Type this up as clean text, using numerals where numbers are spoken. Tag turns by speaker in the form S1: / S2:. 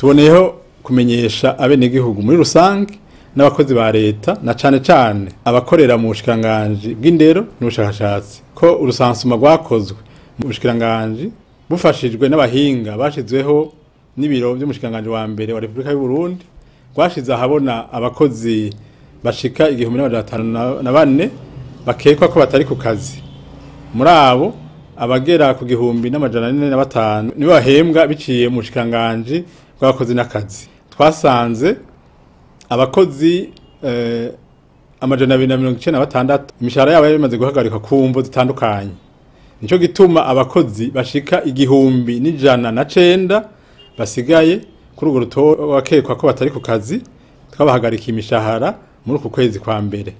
S1: Tuboneyeho kumenyesha abenegihugu muri rusange n'abakozi ba leta na cane cane abakorera mu bushikiranganji bw'indero n'ubushakashatsi ko urusansuma rwakozwe mu bushikiranganji bufashijwe n'abahinga bashizweho n'ibiro vy'umushikiranganji wa mbere wa Repubulika y'u Burundi rwashize ahabona abakozi bashika 1504 bakekwa ko batari ku kazi. Muri abo abagera ku 1405 nibo bahembwa biciye mu bushikiranganji bw'abakozi n'akazi. Twasanze abakozi 296 imishahara yabo yari imaze guhagarikwa ku mvo zitandukanye. Nico gituma abakozi bashika 1109 basigaye kuri urwo rutonde bakekwa ko batari ku kazi, twabahagarika imishahara muri uku kwezi kwa mbere.